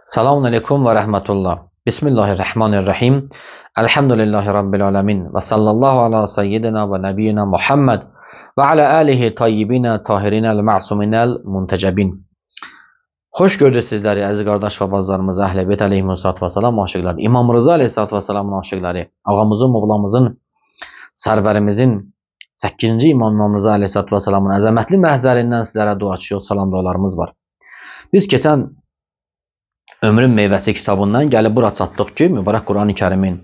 Selamun aleyküm ve rahmetullah. Bismillahirrahmanirrahim. Elhamdülillahi Rabbil alemin. Ve sallallahu ala seyyidina ve nebiyyina Muhammed ve ala alihi tayyibina tahirinel ma'suminel muntecebin. Xoş gördük sizləri əziz qardaş və bacılarımız, Əhl-i Beyt aleyhissalatu vesselam aşıqları, İmam Rıza aleyhissalatu vesselamın aşıqları, ağamızın, moğlamızın, sərvərimizin 8-ci İmam İmam Rıza aleyhissalatu vesselamın əzəmətli məhzərindən sizlərə duaçıyıq, salam dualarımız var. Biz keçən Ömrün Meyvəsi kitabından gəlib bura çatdıq ki, mübarək Qur'an-ı Kərimin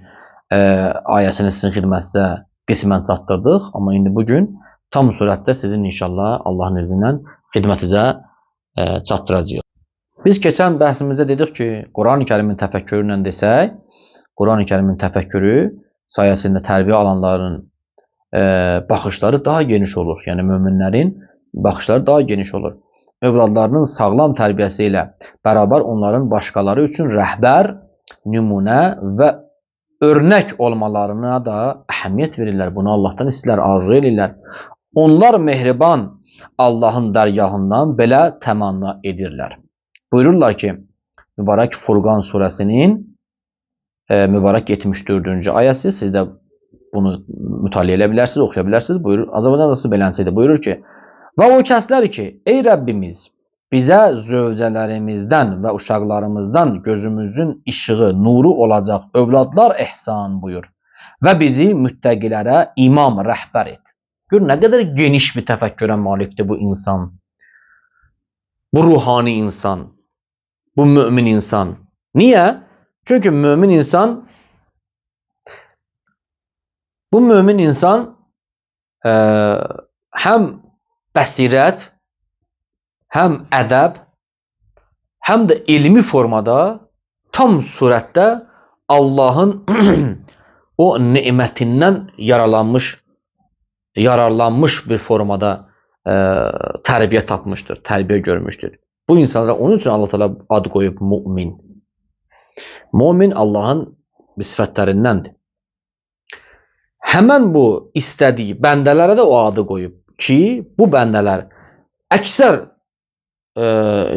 ayəsini sizin xidmətinizə qismən çatdırdıq. Amma indi bugün tam surətdə sizin inşallah Allahın izni ilə xidmətinizə çatdıracağıq. Biz keçən bəhsimizdə dedik ki, Qur'an-ı Kərimin təfəkkürü ilə desək, Qur'an-ı Kərimin təfəkkürü sayəsində tərbiyə alanların baxışları daha geniş olur. Yəni möminlərin baxışları daha geniş olur. Övladlarının sağlam tərbiyəsi ilə bərabər onların başqaları üçün rəhbər, nümunə və örnək olmalarına da əhəmiyyət verirlər. Bunu Allahdan istəyirlər, arzu edirlər. Onlar mehriban Allahın dərgahından belə təmanna edirlər. Buyururlar ki, mübarək Furqan surəsinin mübarək 74-cü ayəsi, siz də bunu mütaliə edə bilərsiniz, oxuya bilərsiniz. Buyurur, Azərbaycancası beləncədir. Buyurur ki, və o kəslər ki, ey Rəbbimiz, bizə zövcələrimizdən və uşaqlarımızdan gözümüzün işığı, nuru olacaq övladlar ehsan buyur və bizi müttəqilərə imam, rəhbər et. Gör, nə qədər geniş bir təfəkkürə malikdir bu insan, bu ruhani insan, bu mümin insan. Niyə? Çünki mümin insan, bu mümin insan həm bəsirət, həm ədəb, həm də elmi formada tam surətdə Allahın o nemətindən yararlanmış bir formada tərbiyə tapmışdır, tərbiyə görmüşdür. Bu insanlara onun üçün Allah Teala ad qoyub mümin. Mümin Allahın sifətlərindəndir. Həmən bu istədiyi bəndələrə də o adı qoyub ki, bu bəndələr əksər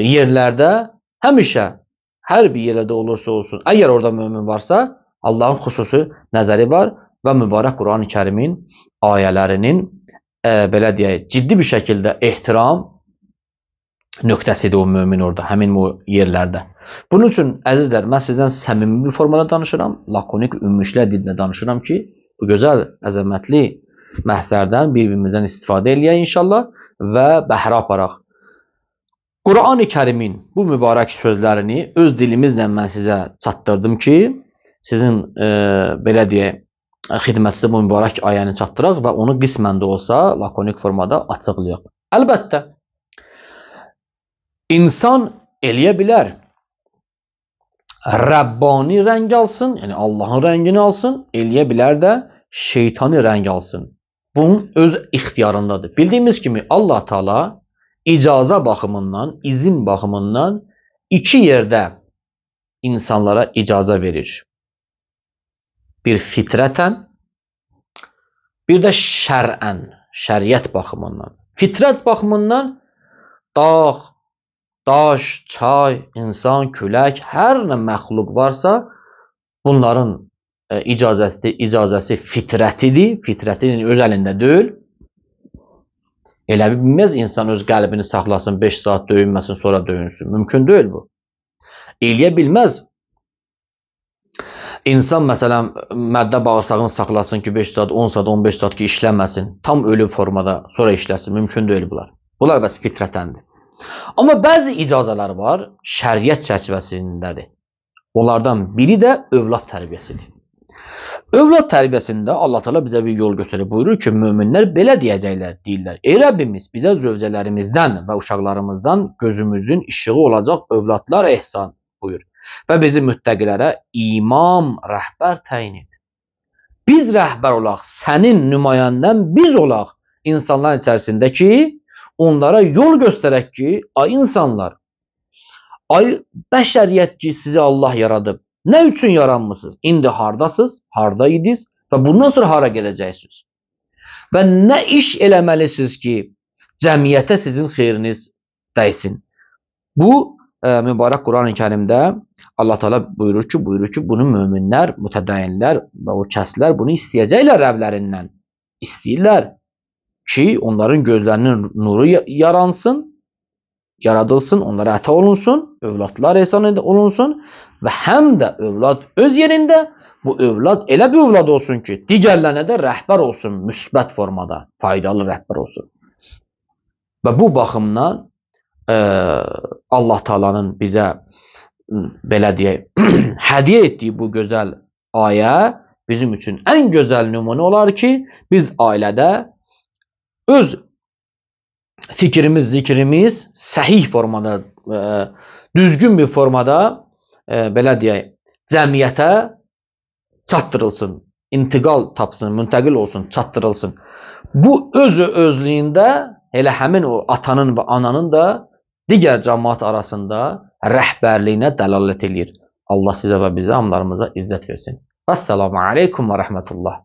yerlərdə həmişə, hər bir yerlərdə olursa olsun, əgər orada mömin varsa, Allahın xüsusi nəzəri var və mübarək Qur'an-ı Kərimin ayələrinin belə deyək, ciddi bir şəkildə ehtiram nöqtəsidir o mömin orada, həmin o yerlərdə. Bunun üçün, əzizlər, mən sizdən səmimi bir formada danışıram, lakonik, ümmüşlər dilində danışıram ki, bu gözəl, əzəmətli məhzərdən bir-birimizdən istifadə eləyək inşallah və bəhrə aparaq. Qur'an-ı Kərimin bu mübarək sözlərini öz dilimizlə mən sizə çatdırdım ki, sizin belə deyək, xidmətinizə bu mübarək ayəni çatdıraq və onu qismən də olsa lakonik formada açıqlayaq. Əlbəttə, insan eləyə bilər, Rəbbani rəng alsın, yəni Allahın rəngini alsın, eləyə bilər də şeytani rəng alsın. Bunun öz ixtiyarındadır. Bildiyimiz kimi Allah Teala icazə baxımından, izin baxımından iki yerdə insanlara icazə verir. Bir fitrətən, bir də şərən, şəriət baxımından. Fitrət baxımından dağ, daş, çay, insan, külək, hər nə məxluq varsa bunların icazəsi fitrətidir. Fitrətinin öz əlində deyil. Elə bilməz insan öz qəlbini saxlasın, 5 saat döyünməsin, sonra döyünsün. Mümkün deyil bu. Eləyə bilməz. İnsan məsələn məddə bağırsağını saxlasın ki, 5 saat, 10 saat, 15 saat ki işləməsin. Tam ölü formada sonra işləsin. Mümkün deyil bunlar. Bunlar bəs fitrətəndir. Amma bəzi icazələr var, şəriət çərçivəsindədir. Onlardan biri də övlad tərbiyəsidir. Övlad tərbiyəsində Allah Teala bizə bir yol göstərir. Buyurur ki, möminlər belə deyəcəklər, deyirlər. Ey Rəbbimiz, bizə zövcələrimizdən və uşaqlarımızdan gözümüzün işığı olacaq övladlar ehsan buyur. Və bizi müttəqilərə imam, rəhbər təyin et. Biz rəhbər olaq, sənin nümayəndən biz olaq insanların içərisində ki, onlara yol göstərək ki, ay insanlar, ay bəşəriyyət ki, sizi Allah yaradıb. Nə üçün yaranmısınız? İndi hardasınız, harda idiniz və bundan sonra hara gedəcəksiniz? Və nə iş eləməlisiniz ki, cəmiyyətə sizin xeyriniz dəysin? Bu mübarək Quran-ı Kərimdə Allah Teala buyurur ki, bunu möminlər, mütədəyyinlər və o kəslər bunu istəyəcəklər Rəblərindən. İstəyirlər ki, onların gözlərinin nuru yaransın, yaradılsın, onlara əta olunsun, övladlar ehsan olunsun və həm də övlad öz yerində, bu övlad elə bir övlad olsun ki, digərlərinə də rəhbər olsun, müsbət formada, faydalı rəhbər olsun. Və bu baxımdan Allah Taala'nın bizə belə deyək, hədiyyə etdiyi bu gözəl ayə bizim üçün ən gözəl nümunə olar ki, biz ailədə öz fikrimiz, zikrimiz səhih formada, düzgün bir formada belə deyək, cəmiyyətə çatdırılsın, intiqal tapsın, müntəqil olsun, çatdırılsın. Bu öz özlüyündə elə həmin o atanın və ananın da digər cəmaat arasında rəhbərliyinə dəlalət eləyir. Allah sizə və bizə, hamılarımıza izzət versin. Vəssalamu aleykum və rəhmətullah.